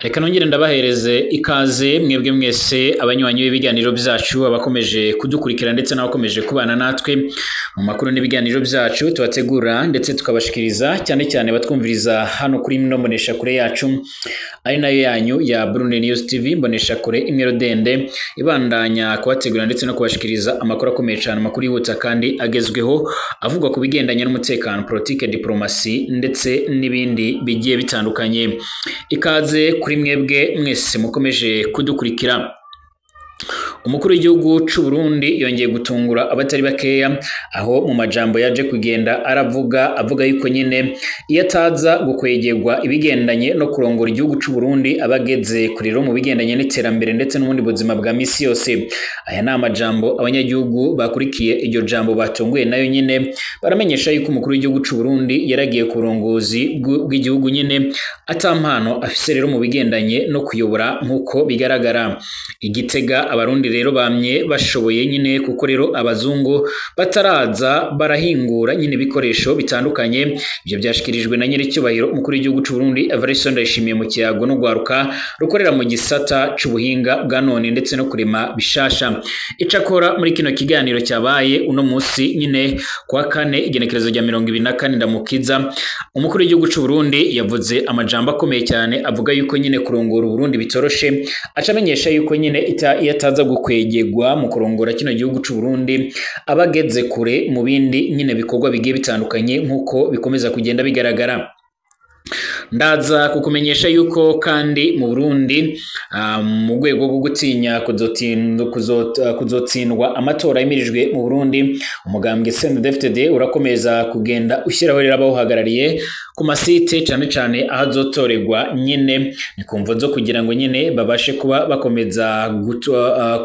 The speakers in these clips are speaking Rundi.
Reka nongere ndabahereze ikaze mwebwe mwese abanywanyi b'ibiganiro byacu, abakomeje kudukurikira ndetse n'abakomeje kubana natwe mu makuru n'ibiganiro byacu tubategura ndetse tukabashikiriza, cyane cyane batwumviriza hano kuri ino mbonesha kure yacu ari nayo yanyu ya Burundi News TV, mbonesha kure imwe rudende ibandanya kubategura ndetse no kubashikiriza amakuru akomeye cyane, amakuru yihuta kandi agezweho avugwa ku bigendanye n'umutekano, politike, diplomasi ndetse n'ibindi bigiye bitandukanye. Ikaze kuri mwebwe mwese mukomeje kudukurikira. Umukuru w'igihugu c'u Burundi yongeye gutungura abatari bakeya, aho mu majambo yaje kugenda aravuga avuga yuko nyine iyo ataza gukwegerwa ibigendanye no kurongora igihugu c'u Burundi abageze kuriro mu bigendanye n'iterambere ndetse n'ubundi buzima bwa misi yose. Aya ni amajambo abanyagihugu bakurikiye iryo jambo batunguye nayo nyine baramenyesha yuko umukuru w'igihugu c'u Burundi yaragiye ku burongozi bw'igihugu nyine atampano afise rero mu bigendanye no kuyobora nk'uko bigaragara. Igitega abarundi rero bamye bashoboye nyine, kuko rero abazungu bataraza barahingura nyine ibikoresho bitandukanye. Ibyo byashikirijwe na nyiricyubahiro umukuru w'igihugu c'u Burundi Evariste Ndayishimiye mu kiyago no gwaruka rukorera mu gisata c'ubuhinga bwa none ndetse no kurema bishasha. Icakora muri kino kiganiro cyabaye uno musi nyine kwa kane igenekerezo rya 24 Ndamukiza, umukuru w'igihugu c'u Burundi yavuze amajambo akomeye cyane avuga yuko nyine kurongora Burundi bitoroshe, acamenyesha yuko nyine iyo ataza gukwegegwa mu kurongora kino gihugu c'u Burundi abageze kure mu bindi nyine bikorwa bigiye bitandukanye nkuko bikomeza kugenda bigaragara. Ndaza kukumenyesha yuko kandi mu Burundi mu rwego rwo gutinya kuzotsindwa amatora yimirijwe mu Burundi, umugambwe CNDD-FDD urakomeza kugenda ushyiraho rero abawuhagarariye ku masite cyane cyane ahazotorerwa nyine, ni kumvo zo kugira ngo nyine babashe kuba bakomeza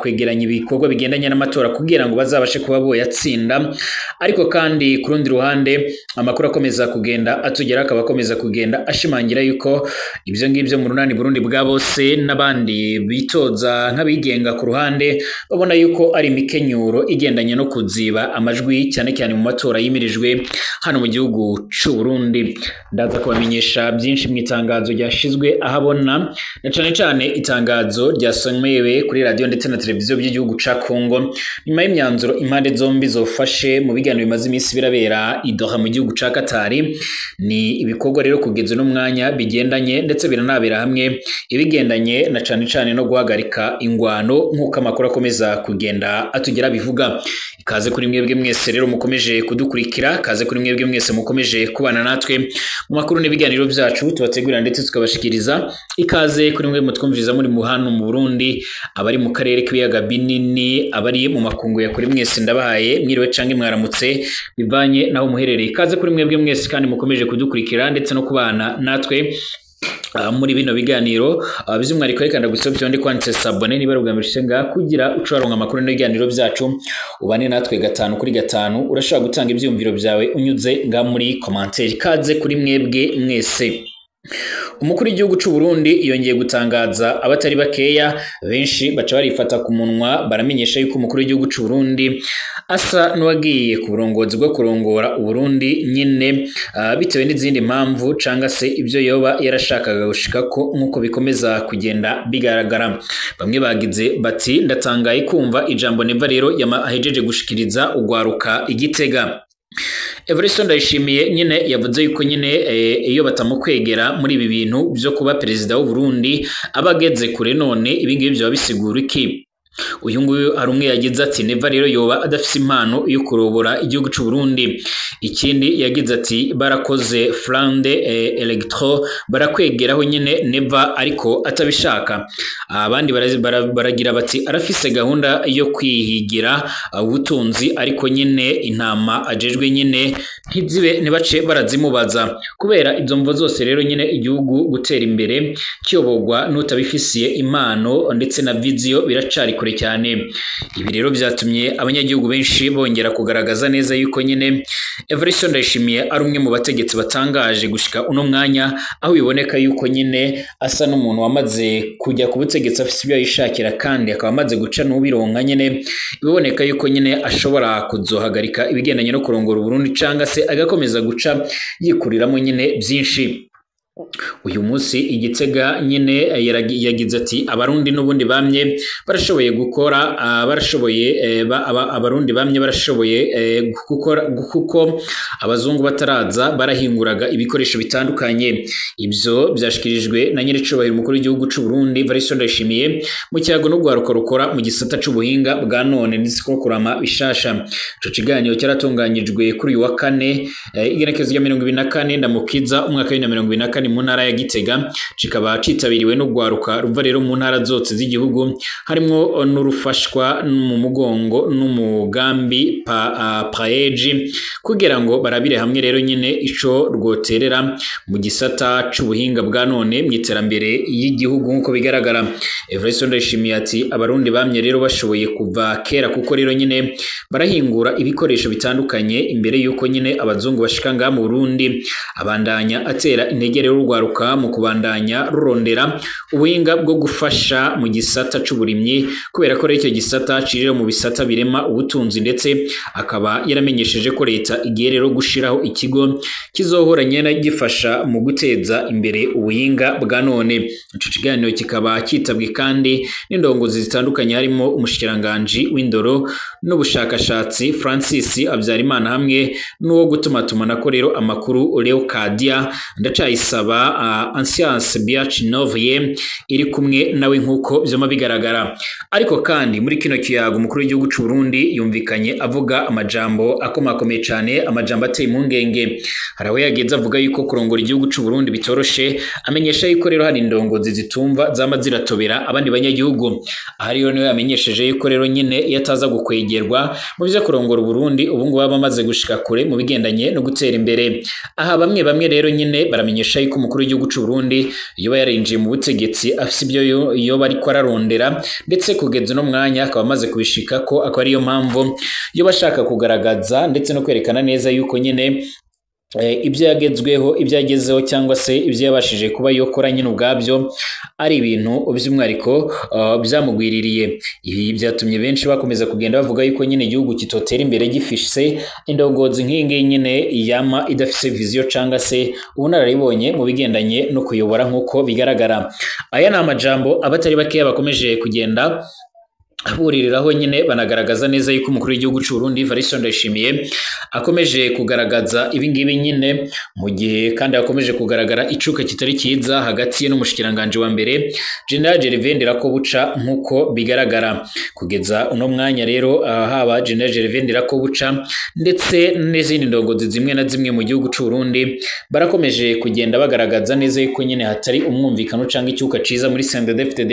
kwegeranya ibikorwa bigendanye n'amatora kugira ngo bazabashe kuba boyatsinda. Ariko kandi ku rundi ruhande amakuru akomeza kugenda atugera akaba akomeza kugenda ashimangira yuko ibyo ngibyo mu runani Burundi bwa bose n'abandi bitoza nk'abigenga ku ruhande babona yuko ari imikenyuro igendanye no kuziba amajwi cyane cyane mu matora yimirijwe hano mu gihugu c'u Burundi. Ndaza kubamenyesha byinshi mu itangazo ryashizwe ahabona, na cyane cyane itangazo ryasomewe kuri radio ndetse na televiziyo by'igihugu ca Congo nyuma y'imyanzuro impande zombi zofashe mu biganiro bimaze iminsi birabera i Doha mu gihugu ca Qatar. Ni ibikorwa rero kugeza n'umwanya bigendanye ndetse biranabera hamwe ibigendanye na cyane cyane no guhagarika ingwano nk'uko amakuru akomeza kugenda atugera bivuga. Ikaze kuri mwebwe mwese rero mukomeje kudukurikira, kaze kuri mwebwe mwese mukomeje kubana natwe mu makuru n'ibiganiro byacu tubategurira ndetse tukabashikiriza. Ikaze kuri mwe mutwumviriza muri hano mu Burundi, abari mu karere k'ibiyaga binini, abari mu makungu ya kuri mwese ndabahaye mwiriwe canke mwaramutse bivanye naho muherereye. Ikaze kuri mwebwe mwese kandi mukomeje kudukurikira ndetse no kubana natwe muri bino biganiro by'umwihariko. Reka ndagusaba ndi kwanditse sabone niba ari ubwa mbere ushinga kugira ucaronka amakuru n'ibiganiro byacu, ubane natwe 5 kuri 5. Urashobora gutanga ibyumviro byawe unyuze nga muri commentaire. Ikaze kuri mwebwe mwese. Umukuru w'igihugu c'u Burundi yongeye gutangaza abatari bakeya, benshi baca barifata ku munwa baramenyesha yuko umukuru w'igihugu c'u Burundi asa n'uwagiye ku burongozi bwo kurongora Uburundi nyine bitewe n'izindi mpamvu canga se ibyo yoba yarashakaga gushikako nk'uko bikomeza kugenda bigaragara. Bamwe bagize bati ndatangaye kumva ijambo Neva rero ahejeje gushikiriza ugwaruka Igitega. Evariste Ndayishimiye nyine yavuze yuko nyine iyo batamukwegera muri ibi bintu byo kuba perezida w'u Burundi abageze kure, none ibi ngibi byo bisigura iki? Uyu nguyu hari umwe yagize ati Neva rero yoba adafise impano yo kurobora igihugu c'u Burundi. Ikindi yagize ati barakoze fraude electro barakwegeraho nyine Neva ariko atabishaka. Abandi baragira bati arafise gahunda yo kwihigira ubutunzi ariko nyine intama ajejwe nyine ntizibe ntibace barazimubaza. Kubera izo mvo zose rero nyine igihugu gutera imbere kiyobogwa n'utabifisiye impano ndetse na viziyo biracari kure cyane. Ibi rero byatumye abanyagihugu benshi bongera kugaragaza neza yuko nyine Evariste Ndayishimiye ari umwe mu bategetsi batangaje gushika uno mwanya, aho biboneka yuko nyine asa n'umuntu wamaze kujya ku butegetsi afise ibyo yishakira kandi akaba amaze guca n'ubironka nyine. Biboneka yuko nyine ashobora kuzohagarika ibigendanye no kurongora Burundi canga se agakomeza guca yikuriramo nyine byinshi. Uyu munsi Igitega nyine yagize ati abarundi n'ubundi bamye barashoboye gukora, barashoboye abarundi bamye barashoboye gukora, kuko abazungu bataraza barahinguraga ibikoresho bitandukanye. Ibyo byashikirijwe na nyiricubahiro umukuru w'igihugu c'u Burundi Evariste Ndayishimiye mu cyago n'ugwaruka rukora mu gisata c'ubuhinga bwa none ndetse ko kurama bishasha. Ico kiganiro cyaratunganyijwe kuri uyu wa kane, igenekerezo rya 24 Ndamukiza umwaka wa 2024 mu ntara ya Gitega, kikaba citabiriwe n'ugwaruka ruva rero mu ntara zose z'igihugu, harimwo n'urufashwa mu mugongo n'umugambi PAEJ, kugira ngo barabire hamwe rero nyine ico rwoterera mu gisata c'ubuhinga bwa none mu iterambere y'igihugu nk'uko bigaragara. Evariste Ndayishimiye ati abarundi bamye rero bashoboye kuva kera, kuko rero nyine barahingura ibikoresho bitandukanye imbere yuko nyine abazungu bashika ngaha mu Burundi. Abandanya atera intege rero urwaruka mu kubandanya rurondera ubuhinga bwo gufasha mu gisata c'uburimyi, kubera ko rero icyo gisata cirira mu bisata birema ubutunzi, ndetse akaba yaramenyesheje ko leta igiye rero gushiraho ikigo kizohora nyene gifasha mu guteza imbere ubuhinga bwa none. Ico kiganiro kikaba kitabwe kandi n'indongozi zitandukanye, harimo umushikiranganji w'indoro n'ubushakashatsi Francis Habyarimana, hamwe n'uwo gutumatumanako rero amakuru Leocadia Ndacayisaba, Ancience Biachinovie iri kumwe nawe nk'uko vyoma bigaragara. Ariko kandi muri kino kiyago umukuru w'igihugu c'u Burundi yumvikanye avuga amajambo akomakomeye cane, amajambo ateye impungenge. Hari aho yageze avuga yuko kurongora igihugu c'u Burundi bitoroshe, amenyesha yuko rero hari indongozi zitumva zama ziratobera abandi banyagihugu. Aha rero niwe yamenyesheje yuko rero nyine iyo ataza gukwegerwa mu vyo kurongora Burundi ubu ngubu aba amaze gushika kure mu bigendanye no gutera imbere. Aha bamwe bamwe rero nyine baramenyesha yuko umukuru w'igihugu c'u Burundi yoba yarinjiye mu butegetsi afise ibyo yoba ariko ararondera, ndetse kugeza uno mwanya akaba amaze kubishika ko akaba ariyo mpamvu yoba ashaka kugaragaza ndetse no kwerekana neza yuko nyine ibyo yagezweho, ibyo yagezeho cyangwa se ibyo yabashije kuba yokora nyine ubwabyo ari ibintu by'umwihariko byamugwiririye. Ibi byatumye benshi bakomeza kugenda bavuga yuko nyine igihugu kitotera imbere gifise indongozi nk'iyi ngiyi nyine yama idafise vision cyangwa se ubunararibonye mu bigendanye no kuyobora nk'uko bigaragara. Aya ni amajambo abatari bakeya bakomeje kugenda buririraho nyine, banagaragaza neza yuko umukuru w'igihugu c'u Burundi Evariste Ndayishimiye akomeje kugaragaza ibi ngibi nyine, mu gihe kandi akomeje kugaragara icuka kitari cyiza hagati ye n'umushikiranganje wa mbere General Gervais Ndirakobuca nk'uko bigaragara. Kugeza uno mwanya rero haba General Gervais Ndirakobuca ndetse n'izindi ndongozi zimwe na zimwe mu gihugu c'u Burundi barakomeje kugenda bagaragaza neza yuko nyine hatari umwumvikano canke icyuka ciza muri CNDD-FDD.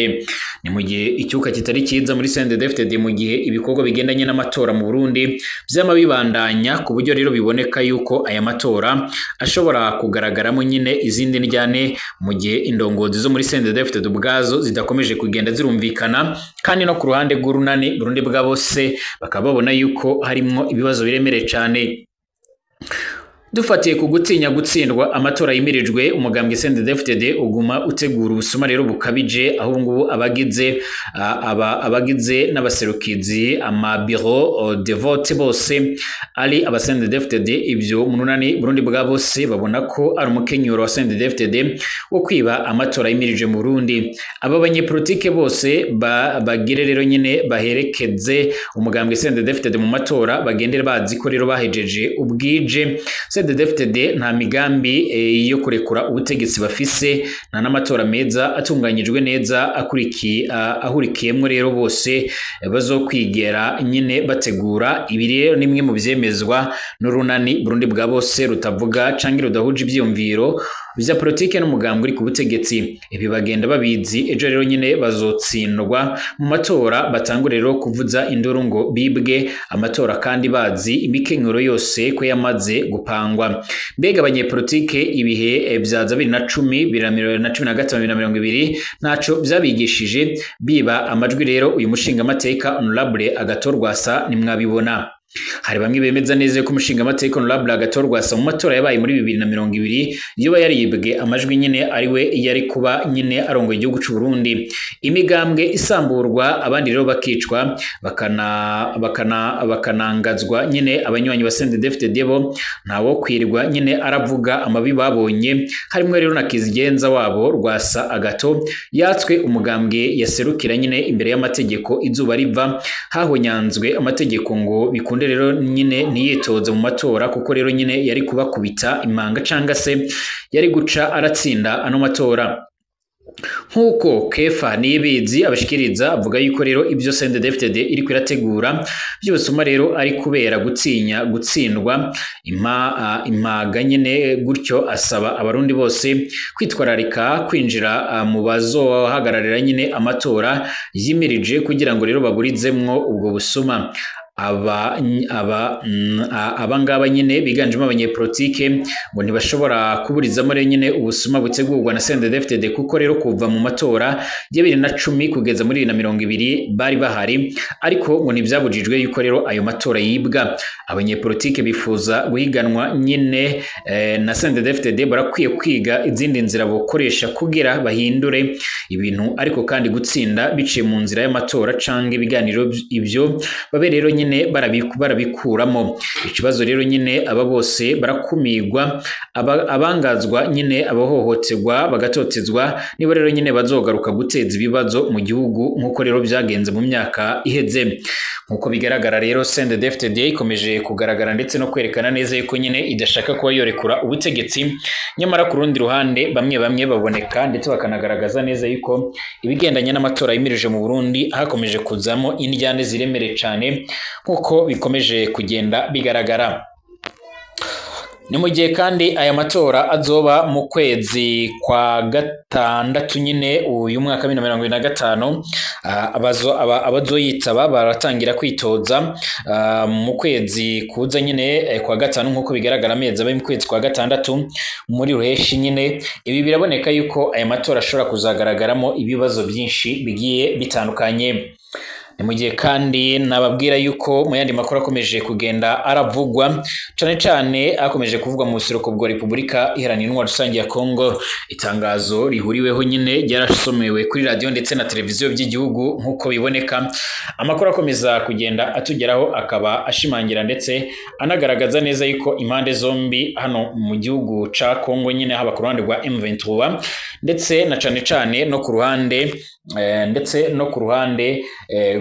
Ni mu gihe icyuka kitari cyiza muri CNDD-FDD mu gihe ibikorwa bigendanye n'amatora mu Burundi vyama bibandanya, ku buryo rero biboneka yuko aya matora ashobora kugaragaramo nyine izindi njyane, mu gihe indongozi zo muri CNDD-FDD ubwazo zidakomeje kugenda zirumvikana, kandi no ku ruhande rw'urunani Burundi bwa bose bakaba babona yuko harimwo ibibazo biremereye cane. Dufatiye ku gutinya gutsindwa amatora yimirijwe, umugambwe CNDD-FDD uguma utegura ubusuma rero bukabije, aho ubu ngubu abagize abagize n'abaserukizi ama bureau de vote bose ari aba CNDD-FDD. Ibyo mu runani Burundi bwa bose babona ko ari umukenyuro wa CNDD-FDD wo kwiba amatora yimirije mu Burundi. Aba banyepolitike bose bagire rero nyine baherekeze umugambwe CNDD-FDD mu matora, bagendere bazi ko rero bahejeje ubwije. CNDD-FDD nta migambi yo kurekura ubutegetsi bafise, nta n'amatora meza atunganyijwe neza ahurikiyemwo rero bose bazokwigera nyine bategura. Ibi rero ni imwe mu vyemezwa n'urunani Burundi bwa bose rutavuga canke rudahuje ivyiyumviro vya politike n'umugambwe uri ku butegetsi. Ibi bagenda babizi, ejo rero nyine bazotsindwa mu matora, batangure rero kuvuza induru ngo bibwe amatora, kandi bazi imikenyero yose ko yamaze gupangwa. Mbega abanyepolitike ibihe vya 2010, 2015, 2020 ntaco vyabigishije, biba amajwi rero uyu mushingamateka Honorable Agathon Rwasa nimwabibona. Hari bamwe bemeza neza ko umushinga amateka Honorable Agathon Rwasa mu matora yabaye muri 2020 yoba yaribwe amajwi nyine ari we yari kuba nyine arongoye igihugu c'u Burundi. Imigambwe isamburwa, abandi rero bakicwa, bakanangazwa nyine. Abanywanyi ba CNDD-FDD bo ntawo kwirwa nyine aravuga amabi babonye, harimwo rero na kizigenza wabo Rwasa Agathon yatswe umugambwe yaserukira nyine imbere y'amategeko izuba riva, hahonyanzwe amategeko ngo bikunde rero nyine ntiyitoze mu matora, kuko rero nyine yari kubakubita imanga canga se yari guca aratsinda ano matora. Nkuko Kefa Niyibizi abashikiriza, avuga yuko rero ibyo CNDD-FDD iriko irategura by'ubusuma rero ari kubera gutinya gutsindwa impaga nyine. Gutyo asaba abarundi bose kwitwararika kwinjira mu bazohagararira nyine amatora yimirije, kugira ngo rero baburizemwo ubwo busuma. Aba ngaba nyine biganjemo abanyepolitike ngo ntibashobora kuburizamo rero nyine ubusuma butegurwa na CNDD-FDD, kuko rero kuva mu matora ya 2010 kugeza muri 2020 bari bahari, ariko ngo ntibyabujijwe yuko rero ayo matora yibwa. Abanyepolitike bifuza guhiganwa nyine na CNDD-FDD barakwiye kwiga izindi nzira bokoresha kugira bahindure ibintu, ariko kandi gutsinda biciye mu nzira y'amatora canke ibiganiro, ibyo babe rero nyine barabikuramo ikibazo. Rero nyine aba bose barakumigwa, abangazwa nyine, abahohoterwa bagatotezwa, nibo rero nyine bazogaruka guteza ibibazo mu gihugu nk'uko rero byagenze mu myaka iheze. Nk'uko bigaragara rero, CNDD-FDD ikomeje kugaragara ndetse no kwerekana neza yuko nyine idashaka kuba yorekura ubutegetsi, nyamara ku rundi ruhande bamwe bamwe baboneka ndetse bakanagaragaza neza yuko ibigendanye n'amatora yimirije mu Burundi hakomeje kuzamo indyane ziremereye cyane, nk'uko bikomeje kugenda bigaragara. Ni mu gihe kandi aya matora azoba mu kwezi kwa gatandatu nyine uyu mwaka 2025. Abazoyitaba baratangira kwitoza mu kwezi kuza nyine kwa gatanu, nk'uko bigaragara amezi abaye mu kwezi kwa gatandatu muri ruheshi nyine. Ibi biraboneka yuko aya matora ashobora kuzagaragaramo ibibazo byinshi bigiye bitandukanye. Ni mu gihe kandi nababwira yuko mu yandi makuru akomeje kugenda aravugwa, cane cane akomeje kuvugwa mu buseruko bwa Repubulika Iharanira Intwaro Rusange ya Kongo, itangazo rihuriweho nyine ryarasomewe kuri radio ndetse na televiziyo by'igihugu. Nk'uko biboneka, amakuru akomeza kugenda atugeraho akaba ashimangira ndetse anagaragaza neza yuko impande zombi hano mu gihugu ca Kongo nyine, haba ku ruhande rwa M23 ndetse na cane cane no ku ruhande ndetse no ku ruhande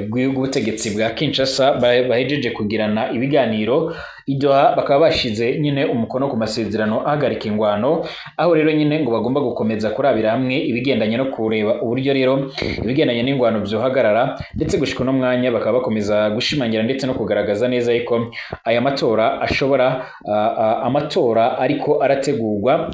rw'ubutegetsi bwa Kinshasa, bahejeje kugirana ibiganiro i Doha, bakaba bashize nyine umukono ku masezerano ahagarika ingwano, aho rero nyine ngo bagomba gukomeza kurabira hamwe ibigendanye no kureba uburyo rero ibigendanye n'ingwano byohagarara. Ndetse gushika uno mwanya bakaba bakomeza gushimangira ndetse no kugaragaza neza yuko aya matora ashobora amatora ariko arategurwa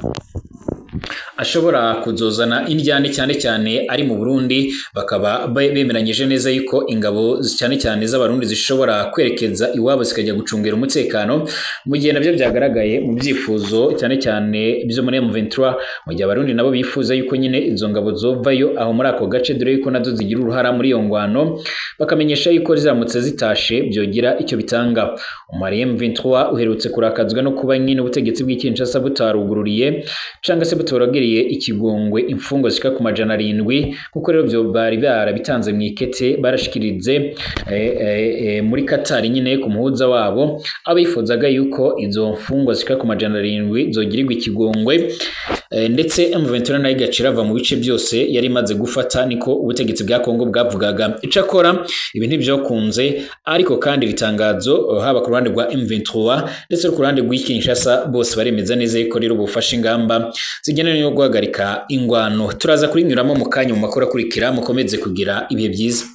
ashobora kuzozana indyane, cyane cyane ari mu Burundi. Bakaba bemeranyije neza yuko ingabo cyane cyane z'abarundi zishobora kwerekeza iwabo zikajya gucungira umutekano, mu gihe nabyo byagaragaye mu byifuzo cyane cyane byo muri M23, mu gihe abarundi nabo bifuza yuko nyine izo ngabo zovayo aho muri ako gace, dore yuko nazo zigira uruhara muri iyo ngwano, bakamenyesha yuko ziramutse zitashe byogira icyo bitanga. Umwari M23 uherutse kurakazwa no kuba nyine ubutegetsi bw'i Kinshasa butarugururiye canga se butoragiriye ikigongwe imfungo zishika ku 700, kuko rero byo bari barabitanze mu ikete barashikirize muri Qatar nyine ku muhuza wabo, abifuzaga yuko izo mfungo zishika ku 700 zogirirwa ikigongwe, ndetse M23 nayo igacira ava mu bice byose yari imaze gufata, niko ubutegetsi bwa Kongo bwavugaga. Icakora ibi ntibyokunze, ariko kandi ritangazo haba ku ruhande rwa M23 ndetse no ku ruhande rw'i Kinshasa bose baremeza neza yuko rero bufashe ingamba zigenewe no guhagarika ingwano. Turaza kurinyuramo mu kanya mu makuru akurikira. Mukomeze kugira ibihe byiza.